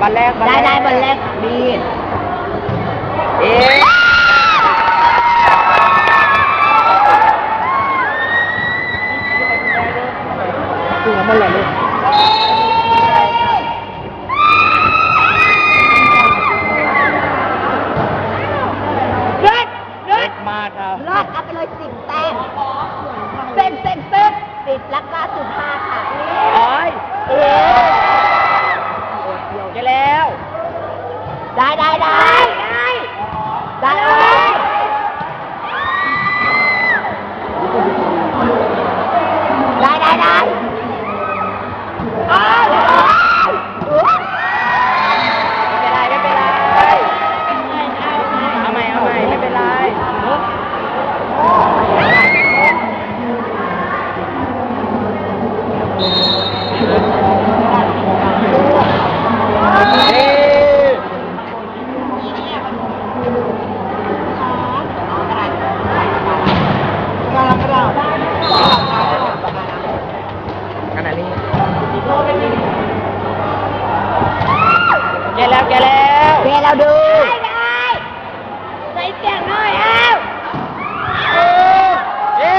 ບານແລກ ບານແລກ ໄດ້ ໄດ້ ບານແລກ ນີ້ ເອ ເສຍໝົດແລ້ວລູກ ເລີດ ເລີດ ເລີດ ເອົາໄປເລີຍສິບແຕ້ມ ເຊັງ ເຊັງ ເຊັງ ສິບ ແລ້ວກໍສິບຫ້າ ຄ່ະ ໂອ້ຍ ເອີ ແກ່ແລ້ວ ໄດ້ ໄດ້ ໄດ້ ໄດ້ ໄດ້ ໄດ້ ໄດ້ ໄດ້ ໂອ້ຍ ໂອ້ຍ ບໍ່ເປັນໄລ ບໍ່ເປັນໄລ ເອົາໃໝ່ ເອົາໃໝ່ ບໍ່ເປັນໄລ ເອີ. ອັນນີ້ ແກ່ແລ້ວ ແກ່ແລ້ວ ແກ່ແລ້ວເດີ້ ໃສ່ສຽງໜ້ອຍ ເອົ້າ ເອີ ເອີ.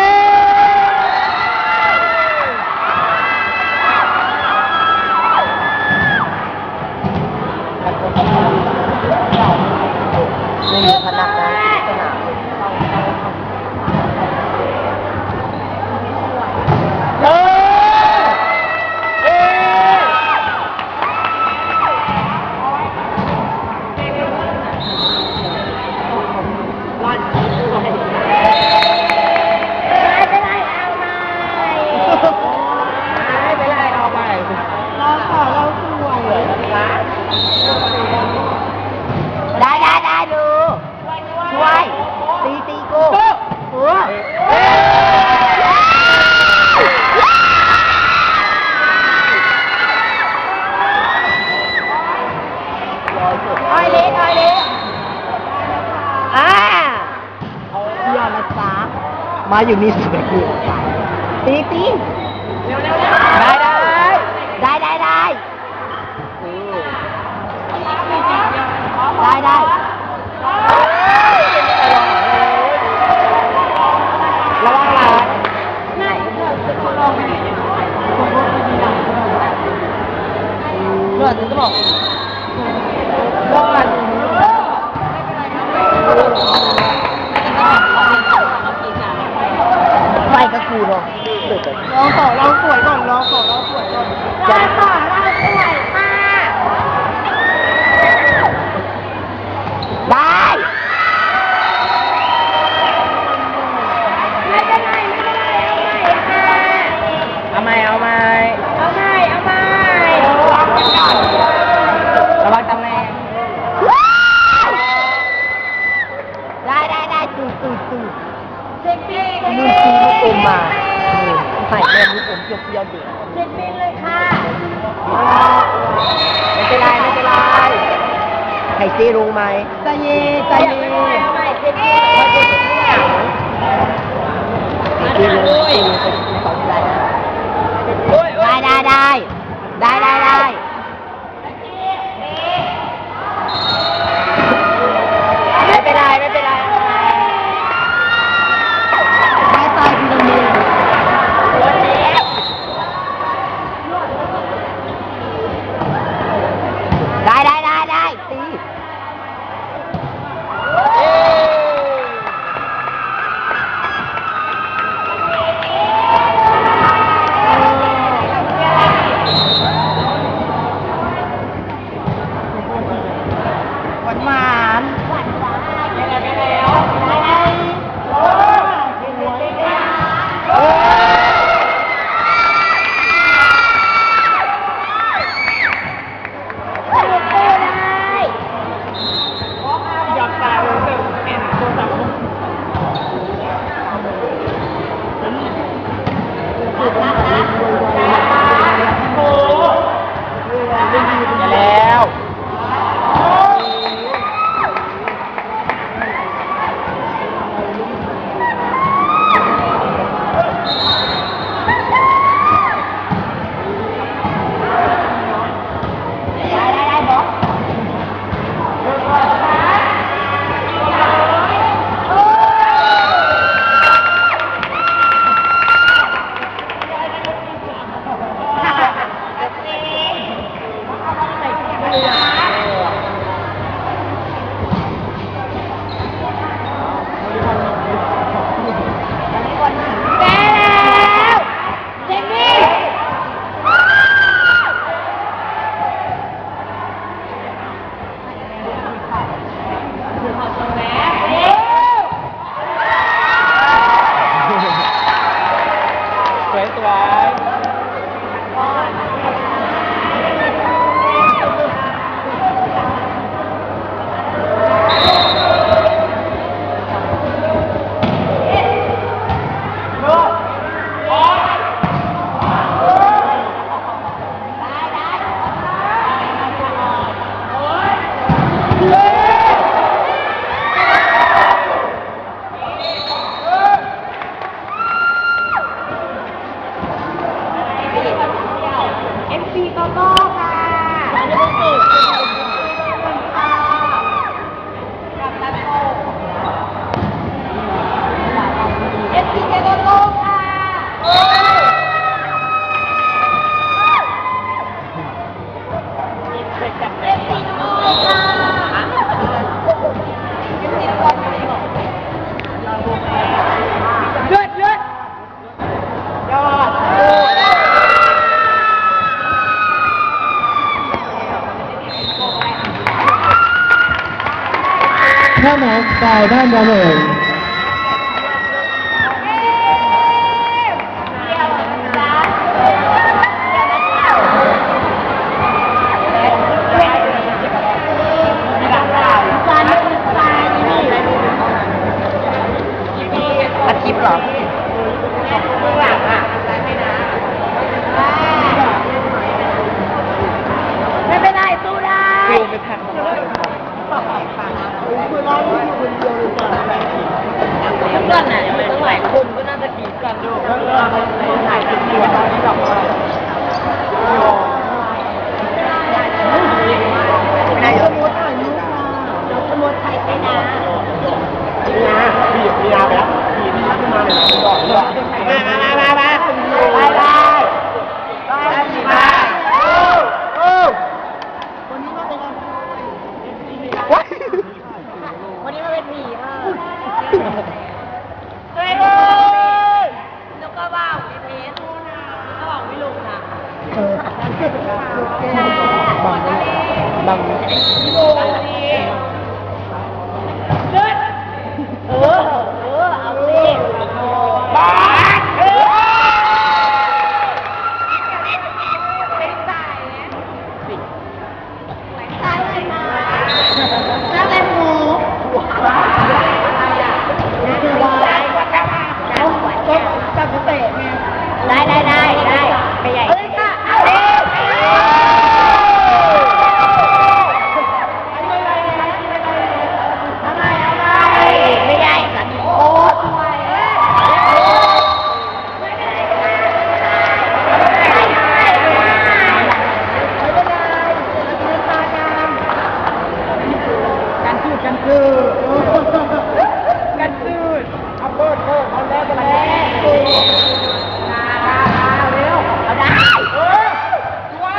ໄດ້ ໄດ້ ໄດ້ ດູ ຊ່ວຍ ຕີ ຕີ ໂກ້ ໂອ້ ອອຍເລ ອອຍເລ ອາ ເອົາເທື່ອນະຈ໊ະ ມາຢູ່ນີ້ສະເປັກນີ້ ຕີ ຕີ ໄດ້ ໄດ້ ໄດ້ ໄດ້ ໄດ້ ໄດ້ ໄດ້ ລະວັງຫຼາຍ ເລືອດຈະອອກ ໄຟກະກູເນາະ ລອງຕໍ່ລອງປ່ວຍກ່ອນ ລອງຕໍ່ລອງປ່ວຍກ່ອນ ລອງຕໍ່ລອງປ່ວຍຄ່ະ ໄດ້ ໄມ່ເປັນໄລ ໄມ່ເປັນໄລ ເອົາໃໝ່ຄ່ະ ເອົາໃໝ່ ເອົາໃໝ່ ເອົາໃໝ່ ເອົາໃໝ່ ລະວັງຕຳແໜ່ງ ໄດ້ ໄດ້ ໄດ້ ຕູ ຕູ ຕູ ເຊັກບິນ ລຸ້ນຊື້ລູກອົມມາ ໃຫ້ແມ່ລູກອົມຈຽວໆເດ ເຊັກບິນເລີຍຄ່ະ ໄມ່ເປັນໄລ ໄມ່ເປັນໄລ ໃຫ້ເຊລົງໃໝ່ ຊະເຢ ຊະເຢ ເຊັກບິນເລີຍຄ່ະ ເຊັກບິນເລີຍ ໂອ້ຍ ໂອ້ຍ ໄດ້ ໄດ້ ໄດ້ ໄດ້ ໄດ້ ໄດ້. ໄມ່ເປັນໄລ ໄມ່ເປັນໄລ ໄດ້ ໄດ້ ໄດ້ ໄດ້ ຕີ. ຫວານຫວານ ຫວານຫວານ ໄດ້ແລ້ວ ໄດ້ແລ້ວ ໄດ້ແລ້ວ ໂອ້ຍ ໂອ້ຍ ໄດ້ ຢາກຕາຍເລີຍ ແມ່ນໂທລະສັບ ແລ້ວ. ໄດ້ ໄດ້ ໄດ້ບໍ່? Thomas by Van Damme. ອັດຄລິບເຫລອ? ໄມ່ເປັນໄລ ສູ້ໄດ້. ກ່ອນນະ ມັນຕ້ອງຫຼາຍຄົນ ກໍໜ້າຈະດີກ່ອນຢູ່. ວັນນີ້ມາເປັນຜີເດີ. ເຮີ້ຍ ນົກກະຫວ່າວເພດ ກະຫວ່າວມີລົມນະ. ເອີ ບັງ ບັງ ເອີ ເອີ ເອົາຊິ ບາດ ເອີ. ໄດ້ ໄດ້ ໄດ້ ໄດ້ ໄປໃຫຍ່. ກັນຄືດ ກັນຄືດ ກັນຄືດ. ເອົາເປີດ ເປີດ ເອົາແລ້ວ ເອົາແລ້ວ ເອົາໄດ້. ເອີ ສວຍ.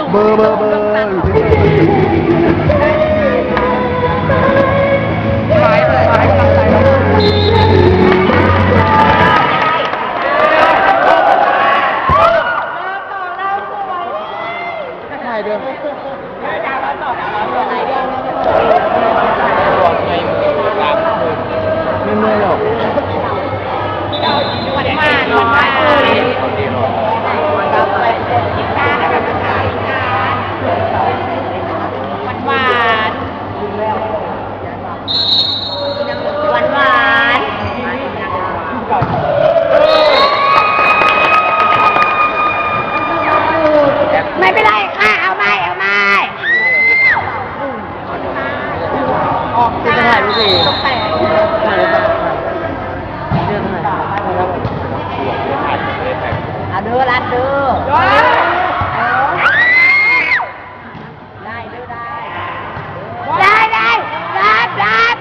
ເບີ ເບີ ເບີ ຢູ່ທີ່ ຖ່າຍເດີ້ ແມ່ນເມື່ອຍແລ້ວ ຫວານໆ ຫວານໆ ຫວານຫວານ ไม่เป็นไรค่ะ เอาใหม่ เอาใหม่ ອອກ ເປັນຈັ່ງໃດລູກເອ ຖ່າຍໄດ້ບໍ່? ເດີ ລັດເດີ ໄດ້ເດີ ໄດ້ ໄດ້ ໄດ້ ລັບ ລັບ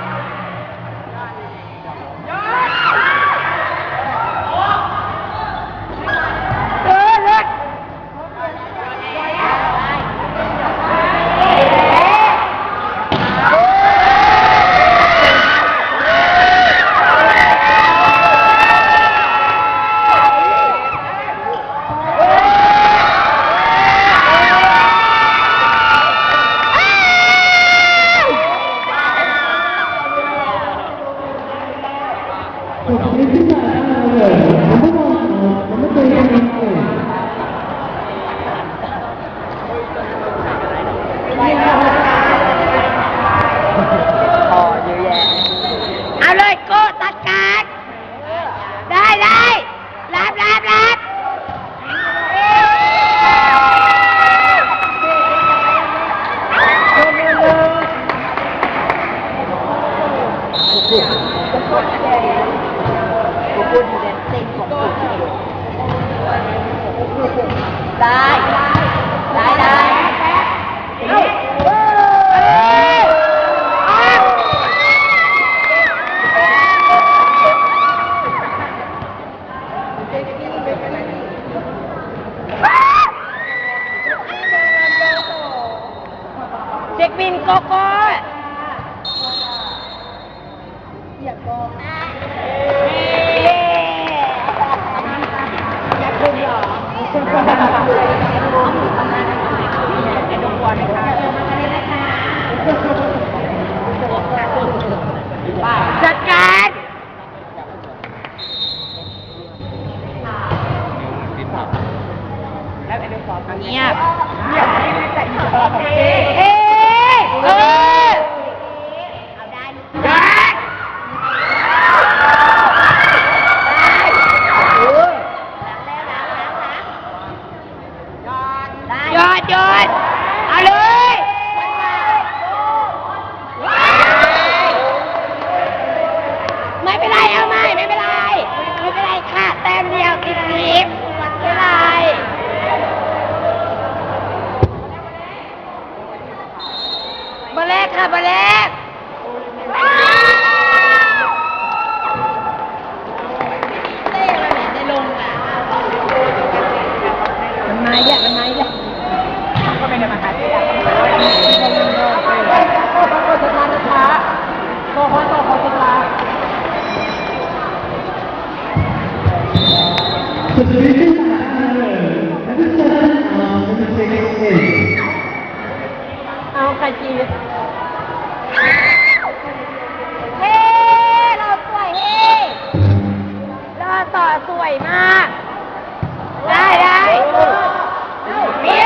ເອີ ເລີດ. ເອົາເລີຍ ໂກ ຈັດການ ໄດ້ ໄດ້ ລັບ ລັບ ລັບ. ໄດ້ ໄດ້ ໄດ້ ເອີ ເອີ ເຊັກບິນໂກໂກ້ ຈັດການ. ງຽບ ເອີ ເອີ ຍອດ ຍອດ ເອົາເລີຍ ໄມ່ເປັນໄລ ເອົາໃໝ່ ໄມ່ເປັນໄລ ໄມ່ເປັນໄລ ຂາດແຕ້ມດຽວ ຕິດສິບ ໄມ່ເປັນໄລ ບໍ່ແລກ ຂາດບໍ່ແລກ. ມັນມາອີກແລ້ວ ມັນມາອີກແລ້ວ ມັນກໍແມ່ນມາຫາທີ່ຢາກ ເອົາ ໃຄຈີບ ເຮ ຫຼໍ່ສວຍ ເຮ ຫຼໍ່ສວຍມາກ ໄດ້ ໄດ້ ມີ.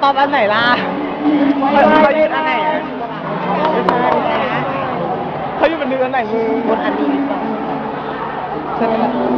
ຕອບອັນໃດລະ? ເຂົາ ເຂົາຢືນອັນໃດ? ເຂົາຢູ່ບັນທຶກອັນໃດມຶງ? ກົດອັນນີ້ດີກວ່າ.